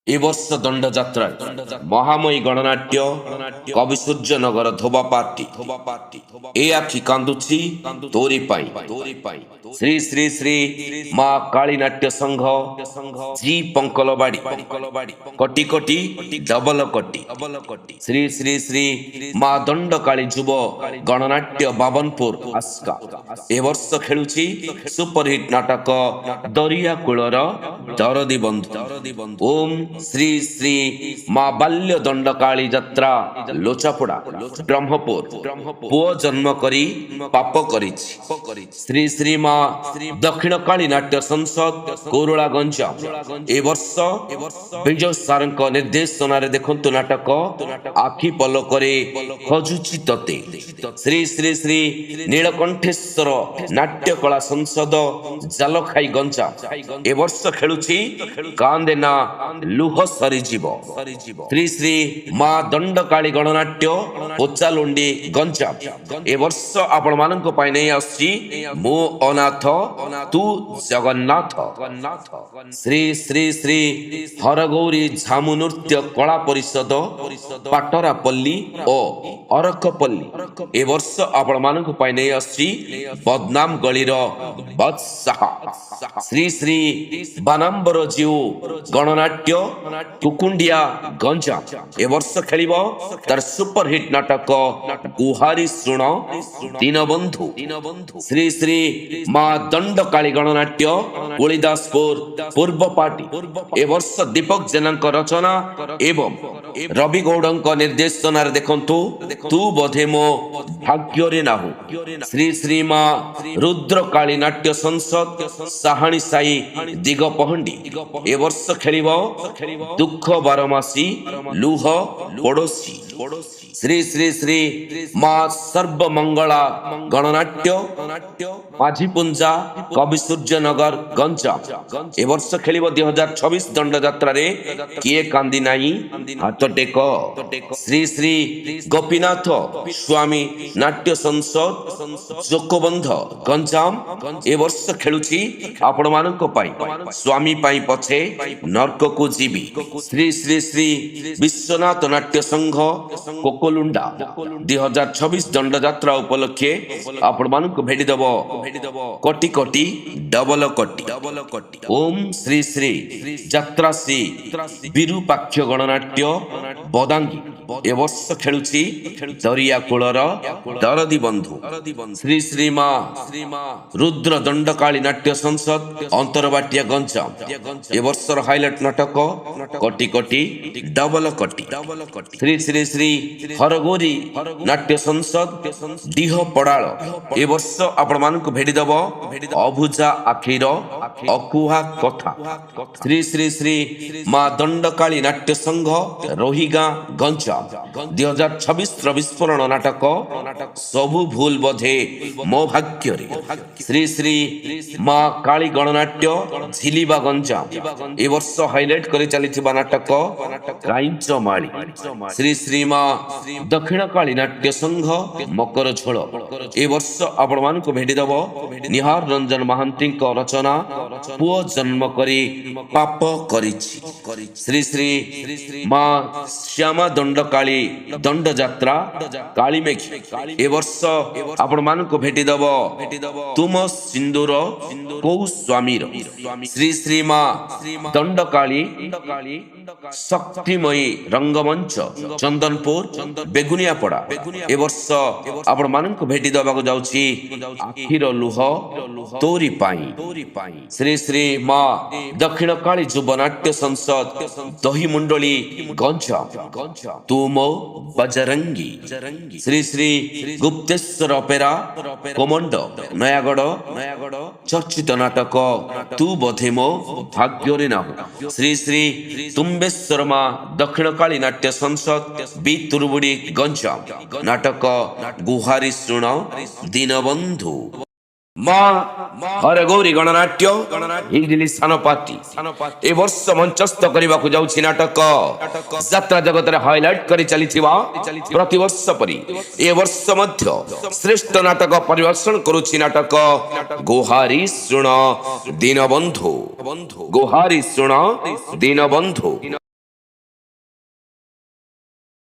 ଏ ବର୍ଷ ଦଣ୍ଡଯାତ୍ରାରେ ମହାମୟୀ ଗଣନାଟ୍ୟ, କବିସୂର୍ଯ୍ୟନଗର ଧୋବା ପାର୍ଟି, ଏ ଆଖି କାନ୍ଦୁଛି ତୋରି ପାଇଁ। ଶ୍ରୀ ଶ୍ରୀ ଶ୍ରୀ ମା କାଳୀ ନାଟ୍ୟ ସଂଘ, ଜି ପଙ୍କଲବାଡ଼ି, କଟି କଟି ଡବଲ କଟି। ଶ୍ରୀ ଶ୍ରୀ ଶ୍ରୀ ମା ଦଣ୍ଡକାଳୀ ଯୁବ ଗଣନାଟ୍ୟ, ବାବନପୁର ଆସ୍କା, ଏ ବର୍ଷ ଖେଳୁଛି ସୁପରହିଟ୍ ନାଟକ ଦରିଆ କୂଳର ଦରଦୀ ବନ୍ଧୁ। ଓମ୍ ଶ୍ରୀ ଶ୍ରୀ ମା ବାଲ୍ୟ ଦଣ୍ଡକାଳୀ ଯାତ୍ରା, ଲୋଚାପୋଡ଼ା, ବ୍ରହ୍ମପୁର, ପୁଅ ଜନ୍ମ କରି ପାପ କରିଛି। ଶ୍ରୀ ଶ୍ରୀ ମା ଦକ୍ଷିଣ କାଳୀ ନାଟ୍ୟ ସଂସଦ, କୋରଳା, ଗଞ୍ଜାମ, ଏ ବର୍ଷ ବିଜୟ ସାରଙ୍କ ନିର୍ଦ୍ଦେଶନାରେ ଦେଖନ୍ତୁ ନାଟକ ଆଖି ପଲକରେ ଖୋଜୁଛି ତତେ। ଶ୍ରୀ ଶ୍ରୀ ଶ୍ରୀ ନୀଳକଣ୍ଠେଶ୍ୱର ନାଟ୍ୟକଳା ସଂସଦ, ଜାଲଖାଇ, ଗଞ୍ଜାମ, ଏ ବର୍ଷ ଖେଳୁଛି କାନ୍ଦେ ନା ଲୁହ ସରିଯିବ। ଶ୍ରୀ ଶ୍ରୀ ମା ଦଣ୍ଡକାଳୀ ଗଣନାଟ୍ୟ, ପୋଚାଲୁଣ୍ଡି, ଗଞ୍ଜାମ, ଏ ବର୍ଷ ଆପଣମାନଙ୍କ ପାଇଁ ନେଇ ଆସୁଛି ମୁଁ ଅନାଥ ତୁ ଜଗନ୍ନାଥ। ଶ୍ରୀ ଶ୍ରୀ ଶ୍ରୀ ହରଗୌରୀ ଝାମୁ ନୃତ୍ୟ କଳା ପରିଷଦ, ପାଟରାପଲ୍ଲୀ ଓ ଅରଖପଲ୍ଲୀ, ଏ ବର୍ଷ ଆପଣମାନଙ୍କ ପାଇଁ ନେଇ ଆସୁଛି ବଦନାମ ଗଳିର ବାଦଶାହ। ଶ୍ରୀ ଶ୍ରୀ ବାନାମ୍ବର ଜୀଉ ଗଣନାଟ୍ୟ, କୁକୁଣ୍ଡିଆ, ଗଞ୍ଜାମ, ଏ ବର୍ଷ ଖେଳିବ ତାର ସୁପରହିଟ୍ ନାଟକ ଗୁହାରି ଶୁଣ ଦୀନବନ୍ଧୁ। ଶ୍ରୀ ଶ୍ରୀ ମା ଦଣ୍ଡକାଳୀ ଗଣନାଟ୍ୟ, କୁଳିଦାସପୁର ପୂର୍ବପାଟି, ଏ ବର୍ଷ ଦୀପକ ଜେନାଙ୍କ ରଚନା ଏବଂ ରବି ଗୌଡ଼ଙ୍କ ନିର୍ଦ୍ଦେଶନାରେ ଦେଖନ୍ତୁ ତୁ ବୋଧେ ମୋ ଭାଗ୍ୟରେ ନାହୁଁ। ଶ୍ରୀ ଶ୍ରୀ ମା ରୁଦ୍ରକାଳୀ ନାଟ୍ୟ ସଂସଦ, ସାହାଣୀ ସାହି, ଦିଗପହଣ୍ଡି, ଏ ବର୍ଷ ଖେଳିବ ଦୁଃଖ ବାରମାସୀ ଲୁହ ପଡ଼ୋଶୀ। ଶ୍ରୀ ଶ୍ରୀ ଶ୍ରୀ ମା ସର୍ବମଙ୍ଗଳା ଗଣନାଟ୍ୟ, ମାଝିପୁଞ୍ଜା, କବିସୂର୍ଯ୍ୟନଗର, ଗଞ୍ଜାମ, ଏ ବର୍ଷ ଖେଳିବ 2026 ଦଣ୍ଡଯାତ୍ରାରେ କିଏ କାନ୍ଦି ନାହିଁ ହାତ ଟେକ। ଶ୍ରୀ ଶ୍ରୀ ଗୋପୀନାଥ ସ୍ୱାମୀ ନାଟ୍ୟ ସଂସଦ, ଜୋକବନ୍ଧ, ଗଞ୍ଜାମ, ଏ ବର୍ଷ ଖେଳୁଛି ଆପଣମାନଙ୍କ ପାଇଁ ସ୍ୱାମୀ ପାଇଁ ପଛେ ନର୍କକୁ ଯିବି। ଶ୍ରୀ ଶ୍ରୀ ଶ୍ରୀ ବିଶ୍ୱନାଥ ନାଟ୍ୟ ସଂଘ, କୋକଲୁଣ୍ଡା, 2026 ଦଣ୍ଡଯାତ୍ରା ଉପଲକ୍ଷେ ଆପଣମାନଙ୍କୁ ଭେଟିଦେବ କଟି କଟି ଡବଲ କଟି। ଓମ୍ ଶ୍ରୀ ଶ୍ରୀ ଯାତ୍ରାଶ୍ରୀ ବିରୂପାକ୍ଷ ଗଣନାଟ୍ୟ, ବଦାଙ୍ଗୀ, ଏ ବର୍ଷ ଖେଳୁଛି ଦରିଆ କୂଳର ଦରଦୀ ବନ୍ଧୁ। ଶ୍ରୀ ଶ୍ରୀ ମା ରୁଦ୍ର ଦଣ୍ଡକାଳୀ ନାଟ୍ୟ ସଂସଦ, ଅନ୍ତରବାଟିଆ, ଗଞ୍ଜାମ, ଏ ବର୍ଷର ହାଇଲାଇଟ ନାଟକ କଟି କଟି ଡବଲ କଟି। ଶ୍ରୀ ଶ୍ରୀ ଶ୍ରୀ ହରଗୌରୀ ନାଟ୍ୟ ସଂସଦ, ଡିହ ପଡ଼ାଳ, ଏ ବର୍ଷ ଆପଣମାନଙ୍କୁ ଭେଟିଦେବ ଅଭୁଜା ଆଖିର ଅକୁହା କଥା। ଶ୍ରୀ ଶ୍ରୀ ଶ୍ରୀ ମା ଦଣ୍ଡକାଳୀ ନାଟ୍ୟ ସଂଘ, ରୋହିଗାଁ, ଗଞ୍ଜାମ, 2026ର ବିସ୍ଫୋରଣ ନାଟକ ସବୁ ଭୁଲ ବୋଧେ ମୋ ଭାଗ୍ୟରେ। ଶ୍ରୀ ଶ୍ରୀ ମା କାଳୀ ଗଣନାଟ୍ୟ, ଝିଲିବା, ଗଞ୍ଜାମ, ଏ ବର୍ଷ ହାଇଲାଇଟ କରି ଚାଲିଥିବା ନାଟକ କାଇଞ୍ଚ ମାଳି। ଶ୍ରୀ ଶ୍ରୀ ମା ଦକ୍ଷିଣ କାଳୀ ନାଟ୍ୟ ସଂଘ, ମକର ଝୋଳ, ଏ ବର୍ଷ ଆପଣମାନଙ୍କୁ ଭେଟିଦେବ ନିହାର ରଞ୍ଜନ ମହାନ୍ତିଙ୍କ ରଚନା ପୁଅ ଜନ୍ମ କରି ପାପ କରିଛି। ଶ୍ରୀ ଶ୍ରୀ ମା ଶ୍ୟାମା ଦଣ୍ଡକାଳୀ ଦଣ୍ଡଯାତ୍ରା, କାଳିମେଘୀ, ଏ ବର୍ଷ ଆପଣମାନଙ୍କୁ ଭେଟିଦେବ ତୁମ ସିନ୍ଦୁର କୋଉ ସ୍ୱାମୀର। ଶ୍ରୀ ଶ୍ରୀ ମା ଦଣ୍ଡକାଳୀ ଶକ୍ତିମୟୀ ରଙ୍ଗମଞ୍ଚ, ଚନ୍ଦନପୁର, ବେଗୁନିଆପଡ଼ା, ଏ ବର୍ଷ ଆପଣମାନଙ୍କୁ ଭେଟି ଦେବାକୁ ଯାଉଛି ଆଖିର ଲୁହ ତୋରି ପାଇଁ। ଶ୍ରୀ ଶ୍ରୀ ମା ଦକ୍ଷିଣ କାଳୀ ଯୁବ ନାଟ୍ୟ ସଂସଦ, ଦହିମୁଣ୍ଡଳି, ଗଞ୍ଜାମ, ତୁ ମୋ ବଜରଙ୍ଗୀ। ଶ୍ରୀ ଶ୍ରୀ ଗୁପ୍ତେଶ୍ୱର ଅପେରା କୋମଣ୍ଡ, ନୟାଗଡ଼, ଚର୍ଚ୍ଚିତ ନାଟକ ତୁ ବୋଧେ ମୋ ଭାଗ୍ୟରେ ନାହୁଁ। ଶ୍ରୀ ଶ୍ରୀ ତୁମ୍ବେଶ୍ୱର ମା ଦକ୍ଷିଣ କାଳୀ ନାଟ୍ୟ ସଂସଦ, ବି ତୁରୁବୁଡ଼ି, ଗଞ୍ଜାମ, ନାଟକ ଗୁହାରି ଶୁଣ ଦୀନବନ୍ଧୁ। ମା ହରଗୌରୀ ଗଣନାଟ୍ୟ, ହିଞ୍ଜିଲି ସାନପାଟି, ଏ ବର୍ଷ ମଞ୍ଚସ୍ଥ କରିବାକୁ ଯାଉଛି ନାଟକ ଯାତ୍ରା ଜଗତରେ ହାଇଲାଇଟ କରି ଚାଲିଥିବା ପ୍ରତିବର୍ଷ ପରି ଏ ବର୍ଷ ମଧ୍ୟ ଶ୍ରେଷ୍ଠ ନାଟକ ପରିବେଷଣ କରୁଛି ନାଟକ ଗୁହାରି ଶୁଣ ଦୀନବନ୍ଧୁ। ଗୁହାରି ଶୁଣ ଦୀନବନ୍ଧୁ।